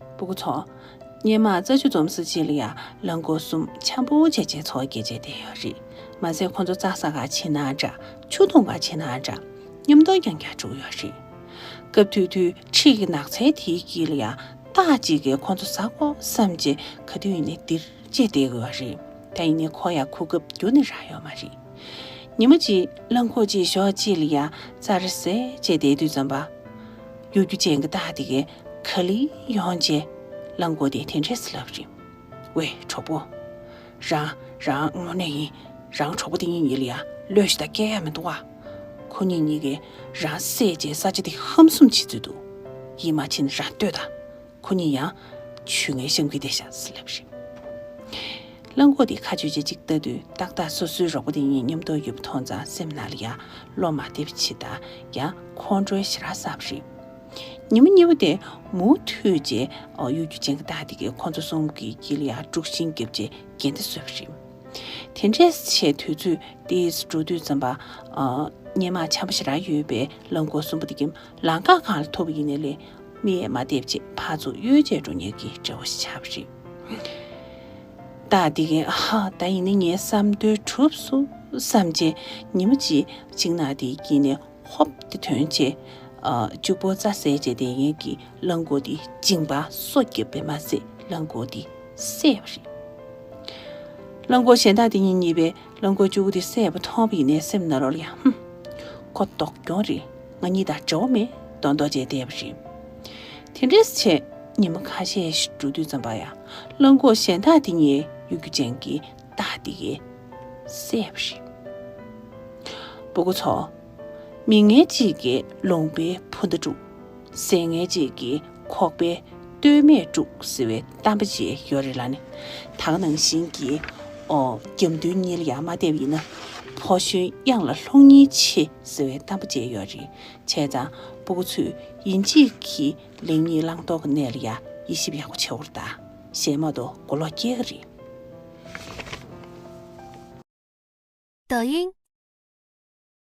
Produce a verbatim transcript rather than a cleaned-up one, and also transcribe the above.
སྤུ་གུ་ཚོ། སྔོན་མ་རྩྭ་ཆུ་འཛོམས་ས་ཅིག་ལ་ཡ་རླངས་འཁོར་གསུམ་འཆམ་པོ་བྱས་བྱས་འཚོ་བ་སྐྱེལ་བྱས་བསྡད་ཡོད་རེད། མ་ཟད་ཁོ་ཚོ་རྩྭ་ཟ་ག་ཕྱིན་ན་འདྲ། ཆུ་འཐུང་ག་ཕྱིན་ན་འདྲ། མཉམ་དུ་རྐྱང་རྐྱང་འགྲོ་གི་ཡོད་རེད། སྐབས་དུས་དུས་འཁྲིས་ཀྱི་ནགས་ཚལ་དེའི་དཀྱིལ་ལ་ཡ་སྟག་ཅིག་གིས་ཁོ་ཚོ་ཟ་དགོས་བསམ་བྱས་ག་དུས་ཡིན་ནའི་འདིར་ཅེས་བསྡད་ཀྱི་ཡོད་རེད། ད་ཡིན་ནའི་ཁོ་ཡ་གོ་སྐབས་རྒྱུན་ནས་རག་ཡོད་མ་རེད། ཉི་མ་གཅིག་རླངས་འཁོར་གཅིག་ཞོགས་གཅིག་ལ་ཡ་རྩྭ་ར་ཟས་བྱས་བསྡད་དུས་ཙམ་པ། གཡོ་སྒྱུ་ཅན་གྱི་སྟག་དེ་གས་ག་ལེར་ཡོང་བྱས་རླངས་འཁོར་དེ་དེ་འདྲས་སེ་ལབ་རེད། ཝེ་གྲོགས་པོ། རང་རང་དངོས་གནས་ཡིན། རང་གྲོགས་པོ་དེ་གཉིས་གཉིས་ལ་ཡ་བློས་ཤིག་ད་སྐྱེལ་ཡ་མི་འདུག་བ། ཁོ་གཉིས་གཉིས་ཀས་རང་བསད་བྱས་ས་ཆ་དེ་ཧམ་སུམ་བྱེད་ཚུལ་འདུག་ཡིད་མ་ཆེས་ན་རང་ལྟོས་དང་། ཁོ་གཉིས་ཡང་ཆུ་ངན་བཤམས་ཀྱི་བསྡད་ཤག་ཟེར་ལབ་རེད། རླངས་འཁོར་དེ་ཁ་གཅོད་བྱས་གཅིག་ལྟ་དུས་ཏག་ཏག་སོ་སོའི་རོགས་པ་དེ་གཉིས་མཉམ་དུ་ཡོད་པ་མཐོང་ཙང་སེམས་ནང་ལ་ཡ་བློ་མ་བདེ་བ་བྱེད་དང་ཡང་ཁོང་ཁྲོའི་ཞེ་དྲག་ཟ་བ་རེད། ཉི་མ་གཉིས་པ་དེ་མུ་མཐུད་བྱས་གཡོ་སྒྱུ་ཅན་གྱི་སྟག་དེ་གས་ཁོང་ཚོ་གསུམ་གྱི་དཀྱིལ་ལ་ཡ་དཀྲུག་ཤིང་བརྒྱབ་བྱས་འགལ་ཟླ་བཟོས་པ་རེད། དེ་འདྲས་བྱས་དུས་ཚོད་ཏོག་ཙམ་འགྲོ་དུས་ཙམ་པ། ཨ། སྔོན་མ་འཆམ་པོ་ཞེ་དྲག་ཡོད་པའི་རླངས་འཁོར་གསུམ་པོ་དེ་གིས་ལམ་ཁ་གང་ལ་ཐུག་པ་ཡིན་ནའི་ལས་མིག་ཡས་མ་བལྟས་བྱས་ཕར་ཚུར་གཡོལ་བྱས་འགྲོ་མཁན་གྱི་འདྲ་བོ་ཞིག་ཆགས་པ་རེད། སྟག་དེ་གས་ཧ་ད་ཡིན་ན་ངའི་བསམ་དོན་གྲུབ་སོང་བསམ་བྱས་ཉི་མ་གཅིག་ཤིང་ནགས་དེའི་དཀྱིལ་ནས་ཧོབ་ཏེ་ཐོན་བྱས། ཨ། གཅིག་པོ་རྩྭ་ཟས་བྱས་བསྡད་མཁན་གྱི་རླངས་འཁོར་དེ་མཇིང་པར་སོ་བརྒྱབ་པས་མ་ཚད་རླངས་འཁོར་དེ་བསད་པ་རེད། རླངས་འཁོར་གཞན་དག་དེ་གཉིས་གཉིས་པས་རླངས་འཁོར་གཅིག་པོ་དེ་བསད་པ་མཐོང་བ་ཡིན་ནའི་སེམས་ནང་ལོགས་ལ་ཡང་ཧུམ། ཁོ་སྡུག་གྱོང་རེད། ང་གཉིས་དང་འབྲེལ་བ་མེད་མདོག་མདོག་བྱས་བསྡད་པ་རེད། དེ་འདྲས་བྱས་ཉི་མ་ཁ་ཤས་ཤིག་འགྲོ་དུས་ཙམ་པ་ཡ་རླངས་འཁོར་གཞན་དག་དེ་གཉིས་གཡོ་སྒྱུ་ཅན་གྱི་སྟག་དེ་གས་བསད་པ་རེད། སྤུ་གུ་ཚོ། མི་ངན་གཅིག་གིས་ལུང་པའི་བུ་མདའ་དཀྲུགས། ཟས་ངན་གཅིག་གིས་ཁོག་པའི་སྟོད་སྨད་དཀྲུགས་ཟེར་བའི་གཏམ་དཔེ་ཅིག་ཡོད་རེད་ལ་ནི། ད་ག་ནང་བཞིན་གྱི། ཨོ། རྒྱབ་མདུན་གཉིས་ལ་ཡ་མ་བལྟས་པ་ཡིན་ན། ཕོ་གཞོན་གཡང་ལ་སློང་ཉེས་ཆེ་ཟེར་བའི་གཏམ་དཔེ་ཅིག་ཡོད་རེད། བྱས་ཙང་སྤུ་གུ་ཚོས་ཡིན་གཅིག་གིས་ལེགས་ཉེས་བླང་དོར་གྱི་གནས་ལ་ཡ་དབྱེ་ཞིབ་ཡག་པོ་བྱེད་དགོས་རེད་ད། གཞན་མ་གཏོགས་མགོ་ལོག་སྐྱེ་གི་རེད།抖音